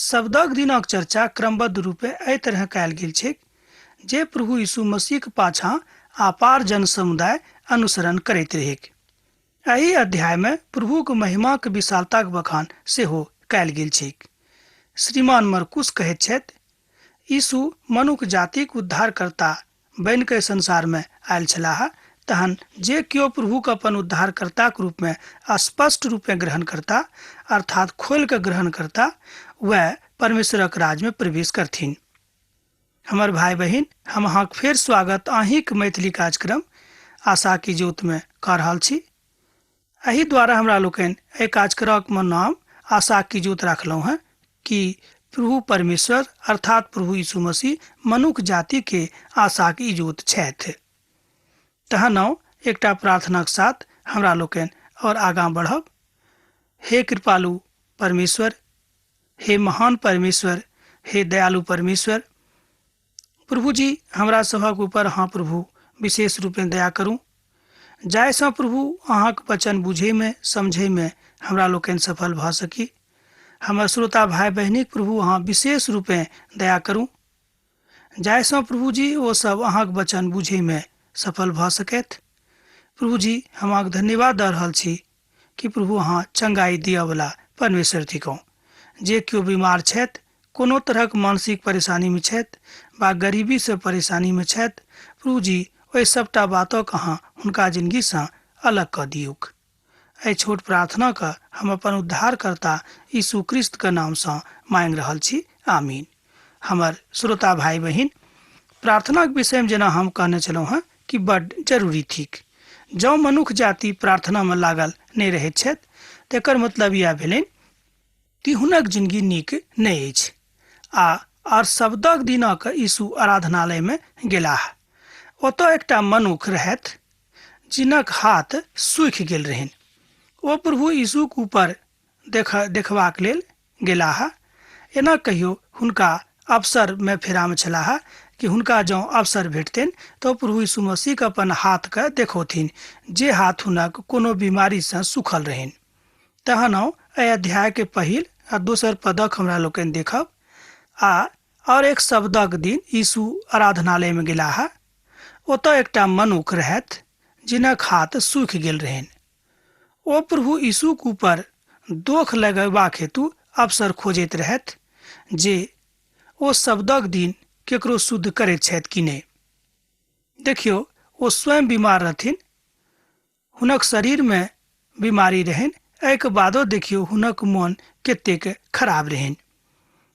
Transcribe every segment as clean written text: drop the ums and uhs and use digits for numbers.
शब्दक दिनक चर्चा क्रमबद्ध रूपे एहि तरह कयल गेल छैक जे प्रभु यीशु मसीहक पाछाँ अपार जनसमुदाय अनुसरण करैत रहैक। एहि अध्यायमे प्रभुक महिमाक विशालताक बखान सेहो कयल गेल छैक। श्रीमान मरकुस कहैत छथि, यीशु मनुख जातिक उद्धारकर्ता बनि कऽ संसारमे आयल छलाह, तहन जे केओ प्रभुक अपन उद्धारकर्ताक रूपमे स्पष्ट रूपेँ ग्रहण करता, अर्थात खोलि कऽ ग्रहण करता, वएह परमेश्वरक राज्यमे प्रवेश करथिन। हमर भाय बहिन, हम अहाँक फेर स्वागत अहींक मैथिली कार्यक्रम आशा की ज्योत में कऽ रहल छी। एहि द्वारा हमरा लोकनि एहि कार्यक्रमक नाम आशा की ज्योत राखलहुँ हेँ कि प्रभु परमेश्वर अर्थात प्रभु यीशु मसीह मनुख जाति के आशाक इजोत छथि। तहन आउ एकटा प्रार्थनाक साथ हमरा लोकनि और आगाँ बढ़ब। हे कृपालु परमेश्वर, हे महान परमेश्वर, हे दयालु परमेश्वर, प्रभु जी हमरा सभक ऊपर अहाँ प्रभु विशेष रूपेँ दया करू, जाहिसँ प्रभु अहाँक वचन बुझैमे समझैमे हमरा लोकनि सफल भऽ सकी। हमर श्रोता भाय बहिनीक प्रभु अहाँ विशेष रूपेँ दया करू, जाहिसँ प्रभु जी ओ सब अहाँक वचन बुझैमे सफल भऽ सकथि। प्रभु जी हम अहाँक धन्यवाद दऽ रहल छी कि प्रभु अहाँ चंगाई दिअवला परमेश्वर थिकहुँ। जे केओ बीमार छथि, कोनो तरहक मानसिक परेशानीमे छथि वा गरीबीसँ परेशानीमे छथि, प्रभु जी ओहि सभटा बातक अहाँ हुनका जिनगीसँ अलग कऽ दियौक। एहि छोट प्रार्थनाके हम अपन उद्धारकर्ता यीशु क्रिस्तके नामसँ मांगि रहल छी, आमीन। हमर श्रोता भाई बहिन, प्रार्थनाक विषयमे जेना हम कहने छलहुँ हेँ कि बड्ड जरूरी थिक। जँ मनुख जाति प्रार्थनामे लागल नहि रहैत छथि तकर मतलब इएह भेलनि कि हुनक जिनगी नीक नहि अछि। आ आर शब्दक दिनक यीशु आराधनालयमे गेलाह। ओतऽ एकटा मनुख रहथि जिनक हाथ सूखि गेल रहनि। ओ प्रभु यीशुक ऊपर देखबाक लेल गेलाह। एना कहियो हुनका अवसर में फेरा में छलाह कि हुनका जँ अवसर भेटतनि तऽ प्रभु यीशु मसीह अपन हाथ के देखौथिन, जे हाथ हुनक कोनो बीमारी सँ सूखल रहनि। तहन आउ एहि अध्याय के पहिल आ दोसर पदक हमरा लोकनि देखब। आ और एक शब्दक दिन यीशु आराधनालय में गेलाह। ओतऽ एकटा मनुख रहथि जिनक हाथ सूखि गेल रहनि। ओ प्रभु यीशुक ऊपर दोख लगयबाक हेतु अवसर खोजैत रहथि जे ओ शब्दक दिन केकरो शुद्ध करैत छथि कि नहि। देखियौ, ओ स्वयं बीमार रहथिन, हुनक शरीरमे बीमारी रहनि, एहिके बादो देखियौ हुनक मन कतेक खराब रहनि।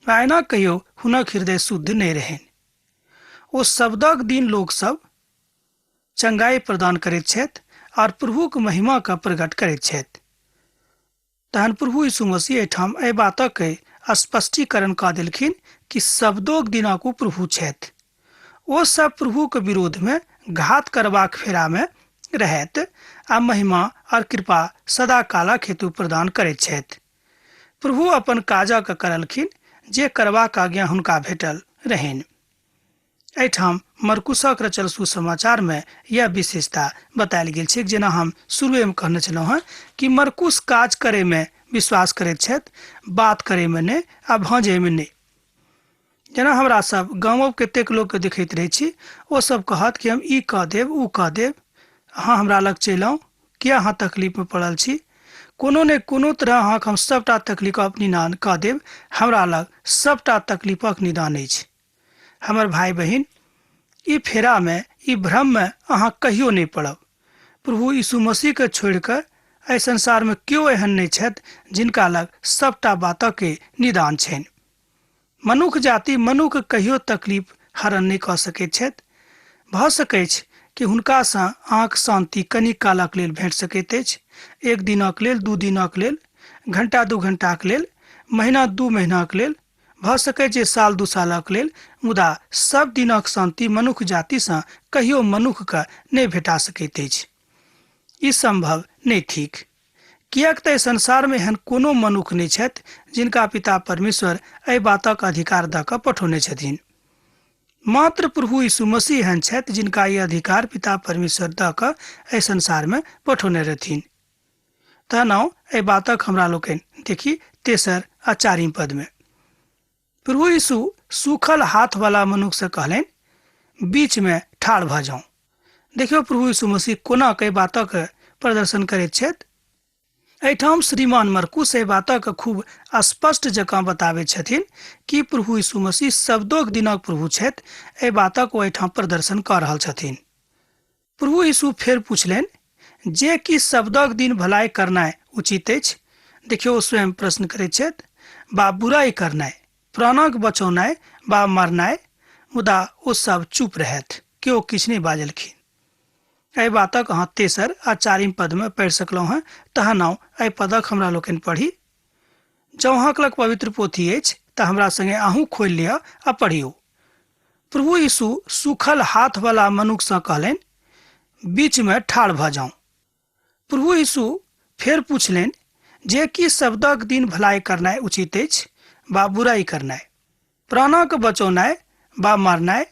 आ एना कहियौ हुनक हृदय शुद्ध नहि रहनि। ओ शब्दक दिन लोक सब चंगाई प्रदान करैत छथि और प्रभुक महिमा के प्रकट करैत छथि। तहन प्रभु यीशु मसीह एहिठाम एहि बातक स्पष्टीकरण कऽ देलखिन कि शब्दोक दिनक ओ प्रभु छथि। ओ सब प्रभुक विरोध में घात करबाक फेरा में रहैत आ महिमा और कृपा सदा कालक हेतु प्रदान करैत छथि। प्रभु अपन काजक करलखिन जे करबाक आज्ञा हुनका भेटल रहनि। एहिठाम मरकुसक रचल सुसमाचारमे यैह विशेषता बतायल गेल छैक। जेना हम शुरुएमे कहने छलहुँ हेँ कि मरकुस काज करैमे विश्वास करैत छथि, बात करैमे नहि आ भाँजैमे नहि। जेना हमरा सब गामक कतेक लोकके देखैत रहै छी, ओ सब कहत कि हम ई कऽ देब, ओ कऽ देब, अहाँ हमरा लग चलि आउ, किया अहाँ तकलीफमे पड़ल छी, कोनो ने कोनो तरह अहाँके हम सबटा तकलीफक निदान कऽ देब, हमरा लग सबटा तकलीफक निदान अछि। हमर भाय बहिन, ई फेरामे, ई भ्रममे अहाँ कहियो नहि पड़ब। प्रभु यीशु मसीहके छोड़ि कऽ एहि संसारमे केओ एहन नहि छथि जिनका लग सबटा बातके निदान छनि। मनुख जाति मनुख कहियो तकलीफ हरण नहि कऽ सकैत छथि। भऽ सकैछ कि हुनकासँ अहाँक शान्ति कनी कालक लेल भेट सकैत अछि, एक दिनक लेल, दू दिनक लेल, घंटा दू घंटाक लेल, महीना दू महीनाक लेल, भऽ सकैछ जे साल दू सालक लेल, मुदा सब दिनक शान्ति मनुख जातिसँ कहियो मनुखके नहि भेटा सकैत अछि। ई सम्भव नहि थिक। किएक तऽ एहि संसारमे एहन कोनो मनुख नहि छथि जिनका पिता परमेश्वर एहि बातक अधिकार दऽ कऽ पठौने छथिन। मात्र प्रभु यीशु मसीह एहन छथि जिनका ई अधिकार पिता परमेश्वर दऽ कऽ एहि संसारमे पठौने रहथिन। तहन आउ एहि बातक हमरा लोकनि देखी तेसर आ चारिम पदमे। प्रभु यीशु सूखल हाथ वाला मनुख से कहलनि, बीच में ठाढ़ भऽ जाउ। देखियौ प्रभु यीशु मसीह कोना के बातक प्रदर्शन करैत छथि। एहिठाम श्रीमान मरकुस एहि बातक खूब स्पष्ट जकाँ बताबैत छथिन कि प्रभु यीशु मसीह शब्दोक दिनक प्रभु छथि। एहि बातक ओ एहिठाम प्रदर्शन कऽ रहल छथिन। प्रभु यीशु फेर पुछलनि जे कि शब्दक दिन भलाई करनाइ उचित अछि? देखियौ, ओ स्वयं प्रश्न करैत छथि, बा बुराइ करनाइ, प्राणक बचौनाइ बा मरनाइ? मुदा ओ सब चुप रहथि, केओ किछु नहि बाजलखिन। एहि बातक अहाँ तेसर आ चारिम पदमे पढ़ि सकलहुँ हेँ। तहन आउ एहि पदक हमरा लोकनि पढ़ी। जँ अहाँक लग पवित्र पोथी अछि तऽ हमरा संगे अहूँ खोलि लिअ आ पढ़ियौ। प्रभु यीशु सूखल हाथवला मनुखसँ कहलनि, बीचमे ठाढ़ भऽ जाउ। प्रभु यीशु फेर पुछलनि जे कि शब्दक दिन भलाई करनाइ उचित अछि बा बुराइ करनाइ, प्राणक बचौनाइ बा मारनाइ?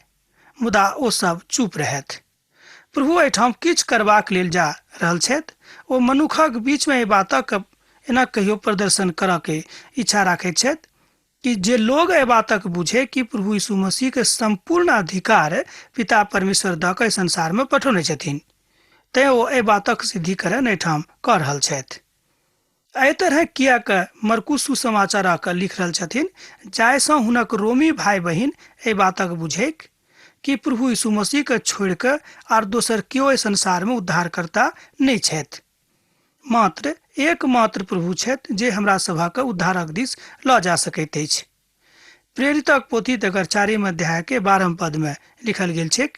मुदा ओ सब चुप रहथि। प्रभु एहिठाम किछु करबाक लेल जा रहल छथि। ओ मनुखक बीचमे एहि बातक एना कहियो प्रदर्शन करऽ के इच्छा राखैत छथि कि जे लोग एहि बातक बुझे कि प्रभु यीशु मसीह के सम्पूर्ण अधिकार पिता परमेश्वर दऽ कऽ एहि संसार में पठौने छथिन। तैं ओ एहि बातक सिद्धिकरण एहिठाम कऽ रहल छथि। एहि तरह किएक मरकुस सुसमाचारक लिख रहल छथिन, जाहिसँ हुनक रोमी भाय बहिन एहि बातक बुझैक कि प्रभु यीशु मसीह के छोड़ि कऽ आर दोसर केओ एहि संसार में उद्धारकर्ता नहि छथि। मात्र एकमात्र प्रभु छथि जे हमरा सभक उद्धारक दिस लऽ जा सकैत अछि। प्रेरितक पोथी तकर चारिम अध्याय के 12 पद में लिखल गेल छैक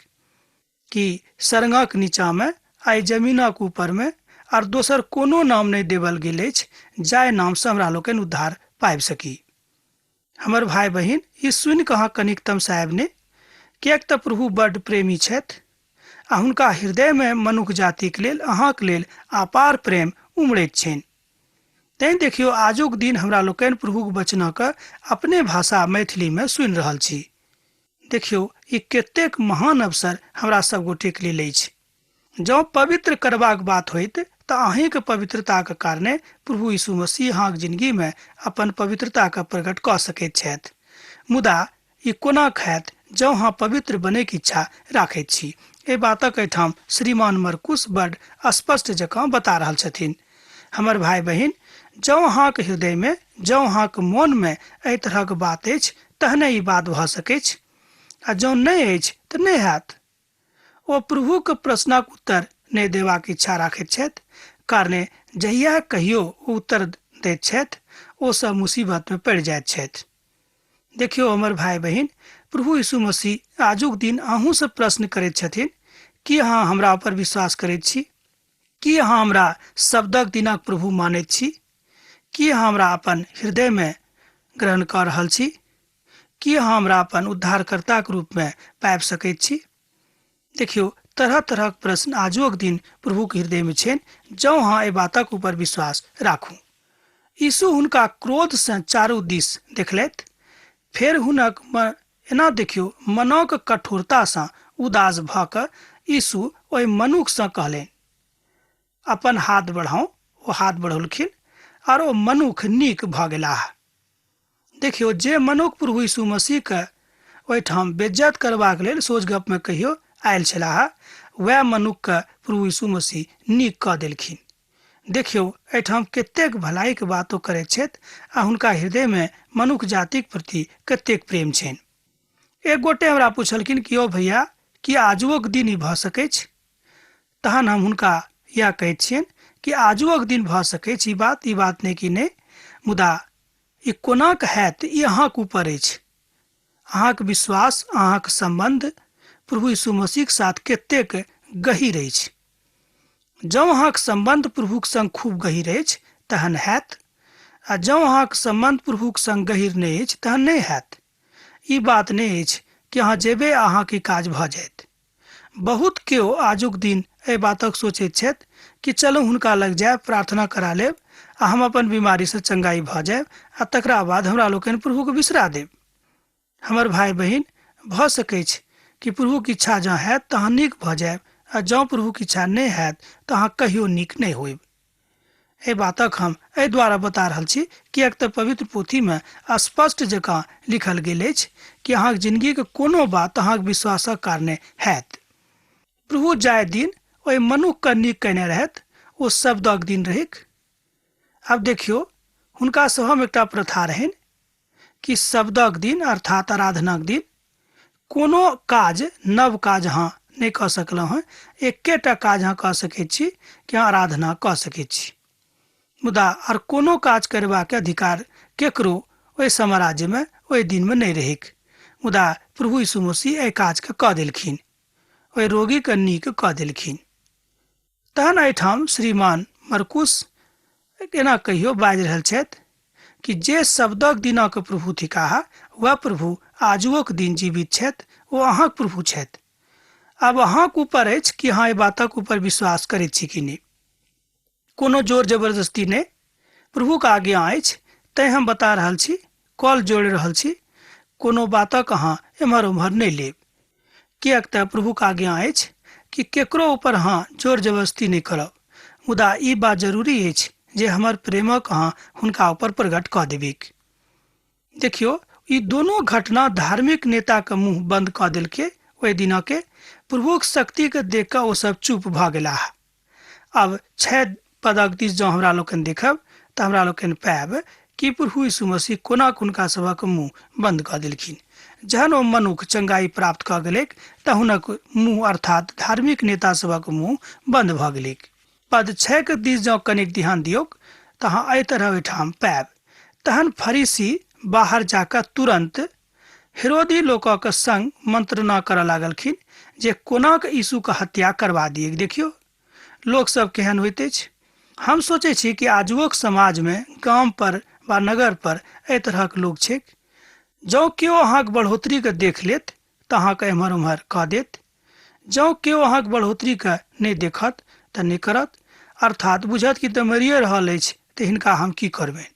कि सरंगक नीचा में आइ जमीनक ऊपर में आर दोसर कोनो नाम नहि देवल गेल अछि जाहि नाम से हमरा लोकनि उद्धार पाबि सकी। हमर भाय बहिन, ई सुनि कऽ अहाँ कनिक तमसायब नहि, किएक तऽ प्रभु बड्ड प्रेमी छथि आ हुनका हृदयमे मनुख जातिक लेल, अहाँक लेल अपार प्रेम उमड़ैत छनि। तैँ देखियौ, आजुक दिन हमरा लोकनि प्रभुक वचनक अपने भाषा मैथिलीमे सुनि रहल छी। देखियौ, ई कतेक महान अवसर हमरा सब गोटेक लेल अछि। जँ पवित्र करबाक बात होइत तऽ अहींक पवित्रताक कारणे प्रभु यीशु मसीह अहाँक जिनगीमे अपन पवित्रताके प्रकट कऽ सकैत छथि। मुदा ई कोना हैत जँ अहाँ पवित्र बनैके इच्छा राखैत छी? एहि बातक एहिठाम श्रीमान मरकुस बड स्पष्ट जकाँ बता रहल छथिन। हमर भाय बहिन, जँ अहाँक हृदयमे, जँ अहाँक मोनमे एहि तरहक बात अछि तहने ई बात भऽ सकैछ, आ जँ नहि अछि तऽ नहि हैत। ओ प्रभुक प्रश्नक उत्तर नहि देबाक इच्छा राखैत छथि, कारणे जहिया कहियो ओ उत्तर दैत छथि ओ सब मुसीबतमे पड़ि जाइत छथि। देखियौ हमर भाय बहिन, प्रभु यीशु मसीह आजुक दिन अहूँसँ प्रश्न करैत छथिन, की अहाँ हमरा ऊपर विश्वास करैत छी? की अहाँ हमरा शब्दक दिनक प्रभु मानैत छी? की अहाँ हमरा अपन हृदयमे ग्रहण कऽ रहल छी? की अहाँ हमरा अपन उद्धारकर्ताक रूपमे पाबि सकैत छी? देखियौ, तरह तरहक प्रश्न आजुक दिन प्रभुक हृदयमे छनि, जँ अहाँ एहि बातक ऊपर विश्वास राखू। यीशु हुनका क्रोधसँ चारू दिस देखलथि। फेर हुनक एना देखियौ, मनक कठोरतासँ उदास भऽ कऽ यीशु ओहि मनुखसँ कहलनि, अपन हाथ बढ़ाउ। ओ हाथ बढ़ौलखिन आर ओ मनुख नीक भऽ गेलाह। देखियौ, जे मनुख प्रभु यीशु मसीहके ओहिठाम बेज्जत करबाक लेल सोझ गपमे कहियो आयल छलाह, वएह मनुखके प्रभु यीशु मसीह नीक कऽ देलखिन। देखियौ, एहिठाम कतेक भलाइके बात ओ करैत छथि आ हुनका हृदयमे मनुख जातिक प्रति कतेक प्रेम छनि। एक गोटे हमरा पुछलखिन कि यौ भैया, की आजुओक दिन ई भऽ सकैछ? तहन हम हुनका इएह कहैत छियनि कि आजुओक दिन भऽ सकैछ ई बात, ई बात नहि कि नहि, मुदा ई कोनाक हैत ई अहाँक ऊपर अछि। अहाँक विश्वास, अहाँक सम्बन्ध प्रभु यीशु मसीहक साथ कतेक गहीर अछि। जँ अहाँक सम्बन्ध प्रभुक संग खूब गहीर अछि तहन हैत, आ जँ अहाँक सम्बन्ध प्रभुक संग गहीर नहि अछि तहन नहि हैत। ई बात नहि अछि कि अहाँ जेबै आ अहाँक ई काज भऽ जायत। बहुत केओ आजुक दिन एहि बातक सोचैत छथि कि चलू हुनका लग जायब, प्रार्थना करा लेब आ हम अपन बीमारीसँ चंगाई भऽ जायब आ तकरा बाद हमरा लोकनि प्रभुके बिसरा देब। हमर भाय बहिन, भऽ सकैछ कि प्रभुक इच्छा जँ हैत तऽ अहाँ नीक भऽ जायब आ जँ प्रभुक इच्छा नहि हैत तऽ अहाँ कहियो नीक नहि होयब। एहि बातक हम एहि द्वारा बता रहल छी किएक तऽ पवित्र पोथीमे स्पष्ट जकाँ लिखल गेल अछि कि अहाँक जिनगीके कोनो बात अहाँक विश्वासक कारणे हैत। प्रभु जाहि दिन ओहि मनुखके नीक कयने रहथि ओ शब्दक दिन रहैक। आब देखियौ, हुनका सभमे एकटा प्रथा रहनि कि शब्दक दिन अर्थात आराधनाक दिन कोनो काज, नव काज अहाँ नहि कऽ सकलहुँ हँ। एकेटा काज अहाँ कऽ सकैत छी कि अहाँ आराधना कऽ सकैत छी, मुदा आर कोनो काज करबाक अधिकार केकरो ओहि साम्राज्यमे ओहि दिनमे नहि रहैक। मुदा प्रभु यीशु मसीह एहि काजके कऽ देलखिन, ओहि रोगीके नीक कऽ देलखिन। तहन एहिठाम श्रीमान मरकुस एना कहियो बाजि रहल छथि कि जे शब्दक दिनक प्रभु थिकाह वएह प्रभु आजुओक दिन जीवित छथि, ओ अहाँक प्रभु छथि। आब अहाँक ऊपर अछि कि अहाँ एहि बातक ऊपर विश्वास करैत छी कि नहि। कोनो जोर जबरदस्ती नहि, प्रभुक आज्ञा अछि तैं हम बता रहल छी, कॉल जोड़ि रहल छी। कोनो बातक अहाँ एम्हर ओम्हर नहि लेब, किएक तऽ प्रभुक आज्ञा अछि कि केकरो ऊपर अहाँ जोर जबरदस्ती नहि करब, मुदा ई बात जरूरी अछि जे हमर प्रेमक अहाँ हुनका ऊपर प्रकट कऽ देबैक। देखियौ, ई दोनो घटना धार्मिक नेताके मुँह बंद कऽ देलकै। ओहि दिनके प्रभुक शक्तिके देख कऽ ओ सब चुप भऽ गेलाह। आब 6 पदक दिस जँ हमरा लोकनि देखब तऽ हमरा लोकनि पायब कि प्रभु यीशु मसीह कोना हुनका सभक मुँह बंद कऽ देलखिन। जहन ओ मनुख चंगाई प्राप्त कऽ गेलैक तऽ हुनक मुँह अर्थात धार्मिक नेता सभक मुँह बंद भऽ गेलैक। पद 6 के दिस जँ कनिक ध्यान दियौक तऽ अहाँ एहि तरह ओहिठाम पायब, तहन फरीसी बाहर जाकऽ तुरन्त हेरोदी लोकक संग मंत्रणा करऽ लागलखिन जे कोना कऽ यीशुक हत्या करबा दिऐक। देखियौ लोक सब केहन होइत अछि। हम सोचै छी कि आजुओक समाजमे गाम पर वा नगर पर एहि तरहक लोक छैक। जँ केओ अहाँक बढ़ोतरीके देख लेत तऽ अहाँके एम्हर ओम्हर कऽ देत, जँ केओ अहाँक बढ़ोतरीके नहि देखत तऽ नहि करत, अर्थात बुझत कि तऽ मरिए रहल अछि तऽ हिनका हम की करबनि।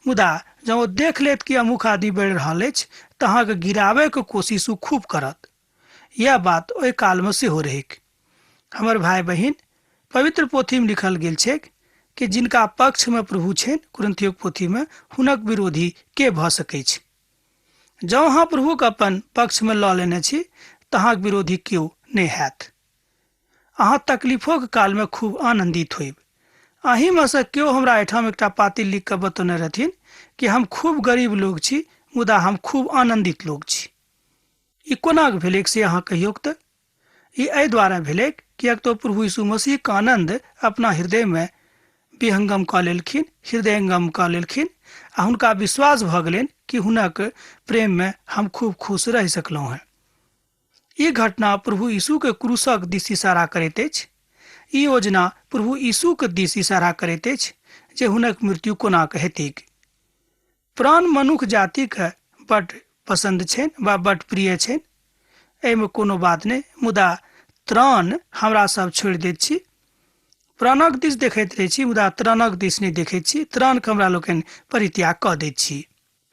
मुदा जँ ओ देख लेत कि अमुक आदमी बढ़ि रहल अछि तऽ अहाँके गिराबैके कोशिश ओ खूब करत। यैह बात ओहि कालमे सेहो रहैक। हमर भाय बहिन, पवित्र पोथीमे लिखल गेल छैक कि जिनका पक्षमे प्रभु छनि, कुरिन्थियोक पोथीमे, हुनक विरोधी के भऽ सकैछ। जँ अहाँ प्रभुके अपन पक्षमे लऽ लेने छी तऽ अहाँक विरोधी केओ नहि हैत। अहाँ तकलीफोक कालमे खूब आनन्दित होयब। अहीँमे सँ केओ हमरा एहिठाम एकटा पाती लिखि कऽ बतौने रहथिन कि हम खूब गरीब लोक छी, मुदा हम खूब आनन्दित लोक छी। ई कोना भेलैक से अहाँ कहियौक तऽ? ई एहि द्वारे भेलैक किएक तऽ प्रभु यीशु मसीहक आनन्द अपना हृदयमे विहंगम कऽ लेलखिन, हृदयंगम कऽ लेलखिन आ हुनका विश्वास भऽ गेलनि कि हुनक प्रेममे हम खूब खुश रहि सकलहुँ हेँ। ई घटना प्रभु यीशुके क्रूसक दिस इशारा करैत अछि। ई योजना प्रभु यीशुक दिस इशारा करैत अछि जे हुनक मृत्यु कोना कऽ हेतैक। प्राण मनुख जातिके बड्ड पसन्द छनि वा बड्ड प्रिय छनि, एहिमे कोनो बात नहि, मुदा त्राण हमरा सब छोड़ि दैत छी। प्राणक दिस देखैत रहै छी मुदा त्राणक दिस नहि देखैत छी, त्राणके हमरा लोकनि परित्याग कऽ दैत छी।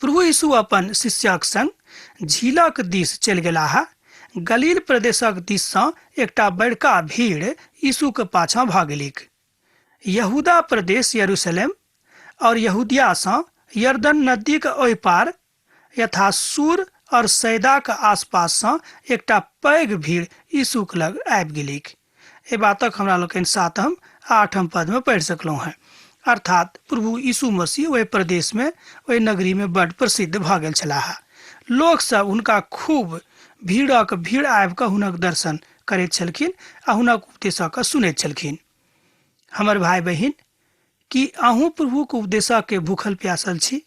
प्रभु यीशु अपन शिष्यक संग झीलक दिस चलि गेलाह। गलील प्रदेशक दिस सँ एकटा बड़का भीड़ यीशुक पाछाँ भऽ गेलैक। यहूदा प्रदेश, यरूशलेम और यहूदिया सँ यरदन नदीक ओहि पार यथा सूर और सैदाक आसपास सँ एकटा पैघ भीड़ यीशुक लग आबि गेलैक। एहि बातक हमरा लोकनि 7म आ 8म पदमे पढ़ि सकलहुँ हेँ। अर्थात प्रभु यीशु मसीह ओहि प्रदेशमे, ओहि नगरीमे बड्ड प्रसिद्ध भऽ गेल छलाह। लोक सब हुनका खूब भीड़क भीड़ आबि कऽ हुनक दर्शन करैत छलखिन आ हुनक उपदेशक सुनैत छलखिन। हमर भाय बहिन, की अहूँ प्रभुक उपदेशके भूखल प्यासल छी?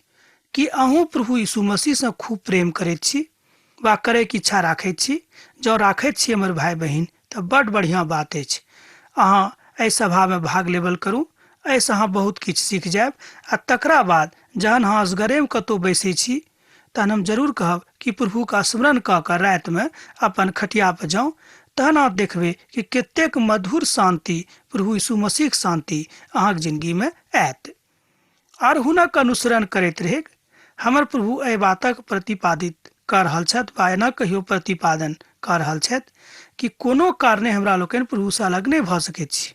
की अहूँ प्रभु यीशु मसीहसँ खूब प्रेम करैत छी वा करैके इच्छा राखैत छी? जँ राखैत छी हमर भाय बहिन, तऽ बड्ड बढ़िआँ बात अछि। अहाँ एहि सभामे भाग लेबल करू, एहिसँ अहाँ बहुत किछु सीख जायब आ तकरा बाद जहन अहाँ असगरेमे कतहु बैसै छी तहन हम जरूर कहब कि प्रभुके स्मरण कऽ कऽ रातिमे अपन खटिया पर जाउ, तहन अहाँ देखबै कि कतेक मधुर शान्ति, प्रभु यीशु मसीहक शान्ति अहाँक जिनगीमे आयत। आर हुनक अनुसरण करैत रहैक। हमर प्रभु एहि बातक प्रतिपादित कऽ रहल छथि वा एना कहियो प्रतिपादन कऽ रहल छथि कि कोनो कारणे हमरा लोकनि प्रभुसँ अलग नहि भऽ सकैत छी।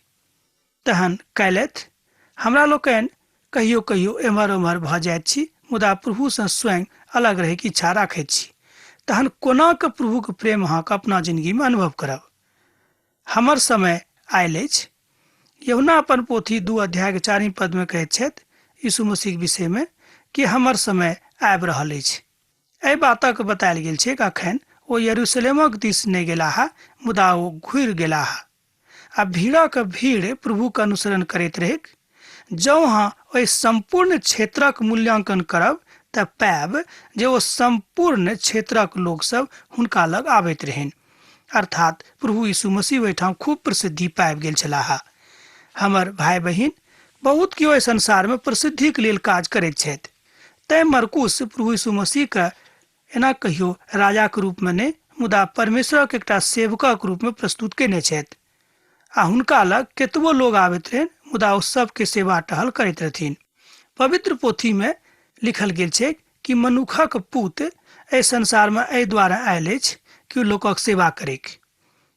तहन कयलथि, हमरा लोकनि कहियो कहियो एम्हर ओम्हर भऽ जाइत छी, मुदा प्रभुसँ स्वयं अलग रहैके इच्छा राखैत छी। तहन कोना कऽ प्रभुक प्रेम अहाँके अपना जिनगीमे अनुभव करब? हमर समय आयल अछि। यहुना अपन पोथी 2 अध्यायके 4 पदमे कहैत छथि यीशु मसीहके विषयमे कि हमर समय आबि रहल अछि। एहि बातक बतायल गेल छैक अखन ओ यरूशलेमक दिस नहि गेलाह, मुदा ओ घुरि गेलाह आ भीड़क भीड़ प्रभुक अनुसरण करैत रहैक। जँ अहाँ ओहि सम्पूर्ण क्षेत्रक मूल्यांकन करब तऽ पायब जे ओ सम्पूर्ण क्षेत्रक लोकसभ हुनका लग आबैत रहनि। अर्थात प्रभु यीशु मसीह ओहिठाम खूब प्रसिद्धि पाबि गेल छलाह। हमर भाय बहिन, बहुत केओ एहि संसारमे प्रसिद्धिक लेल काज करैत छथि। तैं मरकुस प्रभु यीशु मसीहके एना कहियो राजाक रूपमे नहि, मुदा परमेश्वरक एकटा सेवकक रूपमे प्रस्तुत कयने छथि। आ हुनका लग केतबो लोग आबैत रहनि, मुदा ओ सबके सेवा टहल करैत रहथिन। पवित्र पोथीमे लिखल गेल छैक कि मनुखक पुत एहि संसारमे एहि दुआरे आयल अछि कि ओ लोकक सेवा करैक।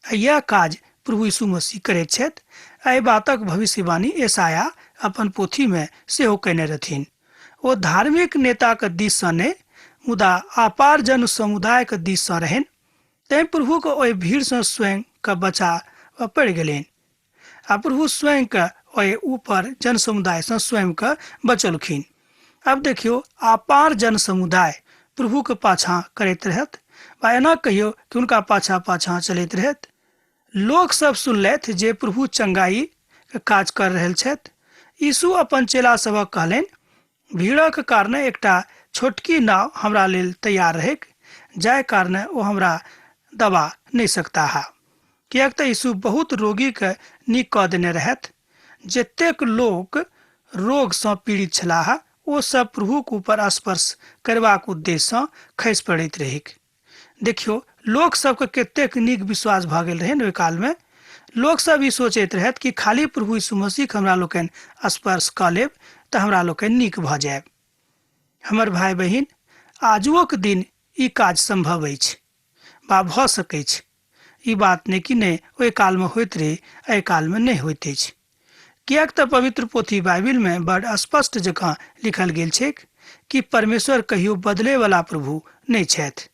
आ इएह काज प्रभु यीशु मसीह करैत छथि। एहि बातक भविष्यवाणी एसाया अपन पोथीमे सेहो कयने रहथिन। ओ धार्मिक नेताक दिससँ नहि, मुदा अपार जन समुदायक दिससँ रहनि। तैँ प्रभुके ओहि भीड़सँ स्वयंके बचाबऽ पड़ि गेलनि आ प्रभु स्वयंके ओहि ऊपर जन समुदायसँ स्वयंके बचौलखिन। आब देखियौ, अपार जन समुदाय प्रभुके पाछाँ करैत रहत वा एना कहियौ कि हुनका पाछाँ पाछाँ चलैत रहत। लोक सब सुनलथि जे प्रभु चंगाई के काज कर रहल छथि। यीशु अपन चेला सभक कहलनि, भीड़क कारणे एकटा छोटकी नाव हमरा लेल तैयार रहैक, जाहि कारणे ओ हमरा दबा नहि सकताह। किएक तऽ यीशु बहुत रोगीके नीक कऽ देने रहथि। जतेक लोक रोगसँ पीड़ित छलाह, ओ सब प्रभुक ऊपर स्पर्श करबाक उद्देश्यसँ खसि पड़ैत रहैक। देखियौ, लोक सबके कतेक नीक विश्वास भऽ गेल रहनि ओहि कालमे। लोक सब ई सोचैत रहथि कि खाली प्रभु यीशु मसीहके हमरा लोकनि स्पर्श कऽ लेब तऽ हमरा लोकनि नीक भऽ जायब। हमर भाय बहिन, आजुओक दिन ई काज सम्भव अछि वा भऽ सकैछ। ई बात नहि कि नहि ओहि कालमे होइत रहै, एहि कालमे नहि होइत अछि। किएक तऽ पवित्र पोथी बाइबिलमे बड़ स्पष्ट जकाँ लिखल गेल छैक कि परमेश्वर कहियो बदलैवला प्रभु नहि छथि।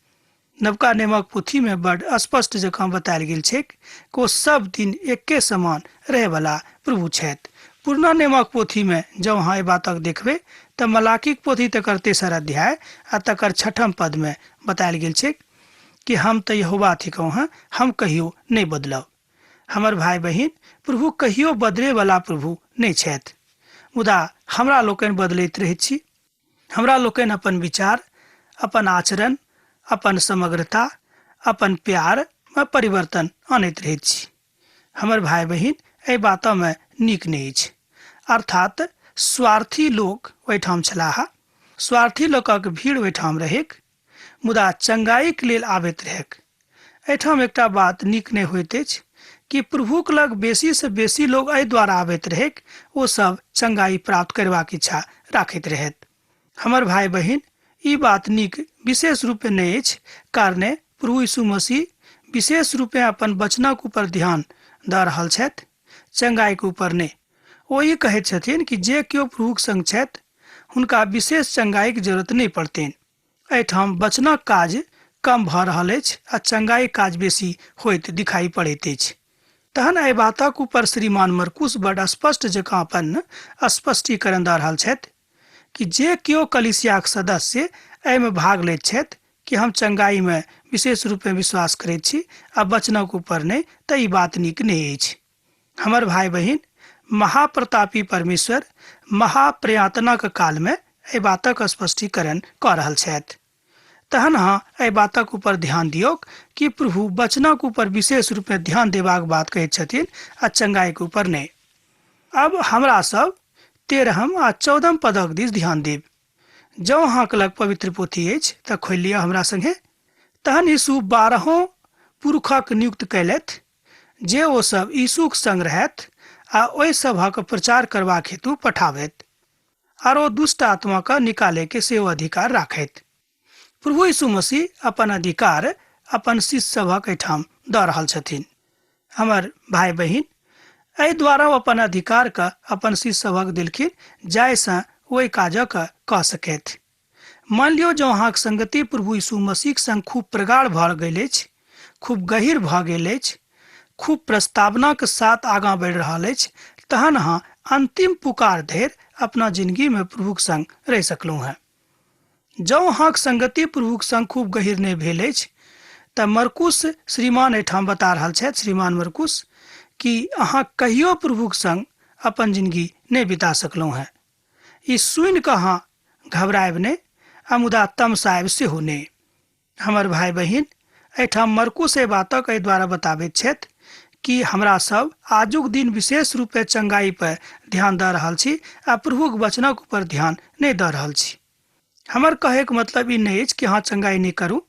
नवका नियमक पोथीमे बड़ स्पष्ट जकाँ बतायल गेल छैक कि ओ सब दिन एके समान रहैवला प्रभु छथि। पुरना नियमक पोथीमे जँ अहाँ एहि बातक देखबै तऽ मलाकीक पोथी तकर 3 अध्याय आ तकर 6 पदमे बतायल गेल छैक कि हम तऽ यहोवा थिकहुँ हँ, हम कहियो नहि बदलब। हमर भाय बहिन, प्रभु कहियो बदलैवला प्रभु नहि छथि, मुदा हमरा लोकनि बदलैत रहैत छी। हमरा लोकनि अपन विचार, अपन आचरण, अपन समग्रता, अपन प्यार मे परिवर्तन आनैत रहैत छी। हमर भाय बहिन, एहि बातमे नीक नहि अछि। अर्थात स्वार्थी लोक ओहिठाम छलाह। स्वार्थी लोकक भीड़ ओहिठाम रहैक, मुदा चंगाईक लेल आबैत रहैक। एहिठाम एकटा बात नीक नहि होइत अछि कि प्रभुक लग बेसीसँ बेसी लोक एहि द्वारा आबैत रहैक, ओ सब चंगाई प्राप्त करबाक इच्छा राखैत रहैत। हमर भाय बहिन, ई बात नीक विशेष रूपे नहि अछि, कारणे प्रभु यीशु मसीह विशेष रूपे अपन वचनक ऊपर ध्यान दऽ रहल छथि, चंगाईक ऊपर नहि। ओ ई कहैत छथिन कि जे केओ प्रभुक संग छथि हुनका विशेष चंगाईक जरूरत नहि पड़तनि। एहिठाम वचनक काज कम भऽ रहल अछि आ चंगाई काज बेसी होइत दिखाई पड़ैत अछि। तहन एहि बातक ऊपर श्रीमान मरकुस बड स्पष्ट जकाँ अपन स्पष्टीकरण दऽ रहल छथि कि जे केओ कलीसियाक सदस्य एहिमे भाग लैत छथि कि हम चंगाईमे विशेष रूपे विश्वास करैत छी आ वचनक ऊपर नहि, तऽ ई बात नीक नहि अछि। हमर भाय बहिन, महाप्रतापी परमेश्वर महाप्रयातनक कालमे एहि बातक स्पष्टीकरण कऽ रहल छथि। तहन अहाँ एहि बातक ऊपर ध्यान दियौक कि प्रभु वचनक ऊपर विशेष रूपे ध्यान देबाक बात कहैत छथिन आ चंगाईक ऊपर नहि। अब हमरा सब 13 आ 14 पदक दिस ध्यान देब। जँ अहाँक लग पवित्र पोथी अछि तऽ खोलि लिअ हमरा संगे। तहन यीशु 12 पुरुषक नियुक्त कयलथि जे ओ सब यीशुक संग रहथि आ ओहि सभक प्रचार करबाक हेतु पठाबथि आर ओ दुष्ट आत्मा के निकाले के सेहो अधिकार राखथि। प्रभु यीशु मसीह अपन अधिकार अपन शिष्य सभक एहिठाम दऽ रहल छथिन। हमर भाय बहिन, एहि द्वारा ओ अपन अधिकारके अपन शिष्य सभक देलखिन जाहिसँ ओहि काजक कऽ सकथि। मानि लियौ जँ अहाँक संगति प्रभु यीशु मसीहक संग खूब प्रगाढ़ भऽ गेल अछि, खूब गहीर भऽ गेल अछि, खूब प्रस्तावनाक साथ आगाँ बढ़ि रहल अछि, तहन अहाँ अंतिम पुकार धरि अपना जिनगीमे प्रभुक संग रहि सकलहुँ हेँ। जँ अहाँक संगति प्रभुक संग खूब गहीर नहि भेल अछि तऽ मरकुस श्रीमान एहिठाम बता रहल छथि, श्रीमान मरकुस, कि अहाँ कहियो प्रभुक संग अपन जिनगी नहि बिता सकलहुँ हेँ। ई सुनि कऽ अहाँ घबरायब नहि आ मुदा तमसायब सेहो नहि। हमर भाय बहिन, एहिठाम मरकुस एहि बातक एहि द्वारा बताबैत छथि कि हमरा सब आजुक दिन विशेष रूपे चंगाई पर ध्यान दऽ रहल छी आ प्रभुक वचनक ऊपर ध्यान नहि दऽ रहल छी। हमर कहैके मतलब ई नहि अछि कि अहाँ चंगाई नहि करू।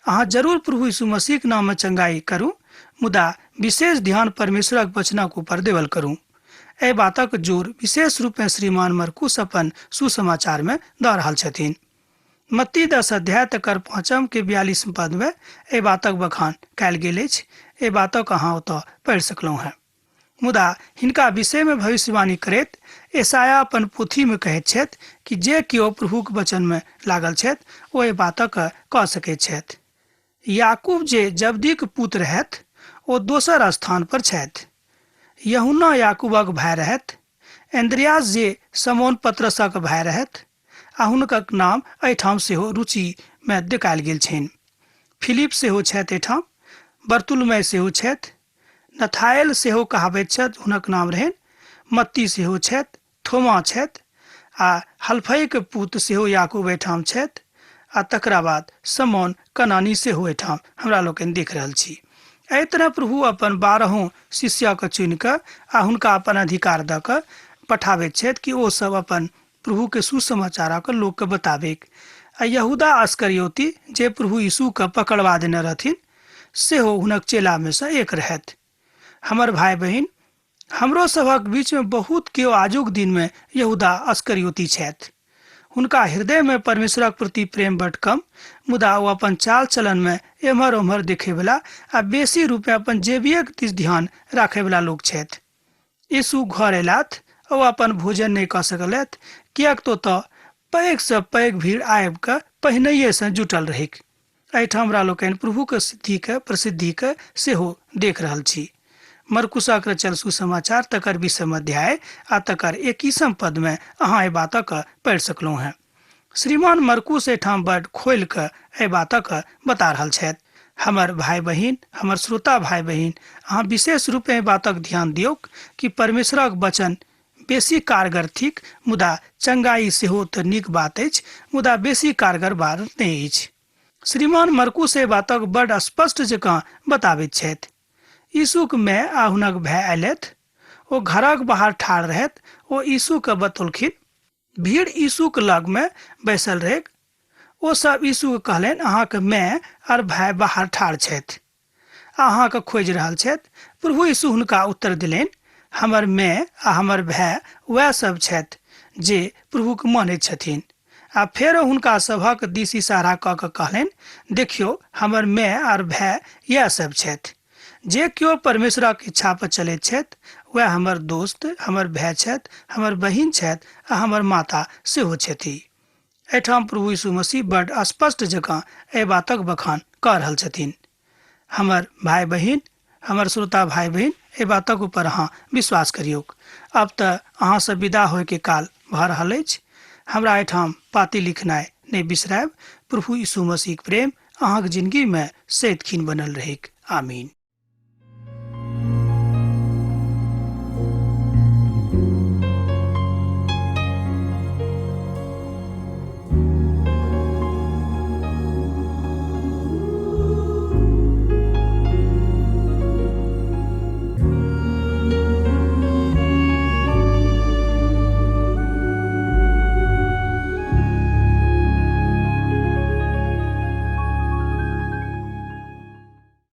अहाँ जरूर प्रभु यीशु मसीहक नाममे चंगाई करू, मुदा विशेष ध्यान परमेश्वरक वचनक ऊपर देवल करू। एहि बातक जोर विशेष रूपेँ श्रीमान मरकुस अपन सुसमाचारमे दऽ रहल छथिन। मत्ती 10 अध्याय तकर 5 के 42 पदमे एहि बातक बखान कयल गेल अछि। एहि बातक अहाँ ओतऽ पढ़ि सकलहुँ हेँ। मुदा हिनका विषयमे भविष्यवाणी करैत यशायाह अपन पोथीमे कहैत छथि कि जे केओ प्रभुक वचनमे लागल छथि ओ एहि बातक कऽ सकैत छथि। याकूब जे जब्दीक पुत्र रहथि ओ दोसर स्थान पर छथि। यूहन्ना याकूबक भाय रहथि। एन्द्रियास जे समोन पतरसक भाय रहथि आ हुनकक नाम एहिठाम सेहो रुचिमे देखायल गेल छनि। फिलिप सेहो छथि एहिठाम। बरतुलमय सेहो छथि। नथाएल सेहो कहाबैत छथि, हुनक नाम रहनि। मत्ती सेहो छथि, थोमा छथि आ हल्फईक पुत सेहो याकूब एहिठाम छथि आ तकरा बाद समौन कनानी सेहो एहिठाम हमरा लोकनि देख रहल छी। एहि तरह प्रभु अपन 12 शिष्यके चुनि कऽ आ हुनका अपन अधिकार दऽ कऽ पठाबैत छथि कि ओ सब अपन प्रभुके सुसमाचारक लोकके बताबैक। आ यहूदा अस्करियोती जे प्रभु यीशुके पकड़वा देने रहथिन सेहो हुनक चेलामे सँ एक रहथि। हमर भाय बहिन, हमरो सभक बीचमे बहुत केओ आजुक दिनमे यहूदा अस्करियोती छथि। हुनका हृदयमे परमेश्वरक प्रति प्रेम बड कम, मुदा ओ अपन चाल चलनमे एम्हर ओम्हर देखैवला आ बेसी रूपे अपन जेबीएक दिस ध्यान राखैवला लोक छथि। यीशु घर अयलाथ, ओ अपन भोजन नहि कऽ सकलथि, किएक तऽ ओतऽ पैघ सँ पैघ भीड़ आबि कऽ पहिनहिए सँ जुटल रहैक। एहिठाम हमरा लोकनि प्रभुक सिद्धिके प्रसिद्धिके सेहो देख रहल छी। मरकुसक रचल सुसमाचार तकर 20 अध्याय आ तकर 21 पदमे अहाँ एहि बातक पढ़ि सकलहुँ हेँ। श्रीमान मरकुस एहिठाम बड खोलि कऽ एहि बातक बता रहल छथि। हमर भाय बहिन, हमर श्रोता भाय बहिन, अहाँ विशेष रूपे एहि बातक ध्यान दियौक कि परमेश्वरक वचन बेसी कारगर थिक, मुदा चंगाई सेहो तऽ नीक बात अछि, मुदा बेसी कारगर बात नहि अछि। श्रीमान मरकुस एहि बातक बड स्पष्ट जकाँ बताबैत छथि। यीशुक माय आ हुनक भाय अयलथि। ओ घरक बाहर ठाढ़ रहथि। ओ यीशुके बतौलखिन। भीड़ यीशुक लगमे बैसल रहैक। ओ सब यीशुके कहलनि, अहाँक माय आर भाय बाहर ठाढ़ छथि आ अहाँके खोजि रहल छथि। प्रभु यीशु हुनका उत्तर देलनि, हमर माय आ हमर भाय वएह सब छथि जे प्रभुके मानैत छथिन। आ फेरो हुनका सभक दिस इशारा कऽ कऽ कहलनि, देखियौ, हमर माय आर भाय इएह सब छथि। जे केओ परमेश्वरक इच्छा पर चलैत छथि वएह हमर दोस्त, हमर भाय छथि, हमर बहिन छथि आ हमर माता सेहो छथि। एहिठाम प्रभु यीशु मसीह बड स्पष्ट जकाँ एहि बातक बखान कऽ रहल छथिन। हमर भाय बहिन, हमर श्रोता भाय बहिन, एहि बातक ऊपर अहाँ विश्वास करियौक। अब तऽ अहाँ सँ विदा होयके काल भऽ रहल अछि। हमरा एहिठाम पाती लिखनाइ नहि बिसरायब। प्रभु यीशु मसीहक प्रेम अहाँक जिनगीमे सदिखन बनल रहैक। आमीन।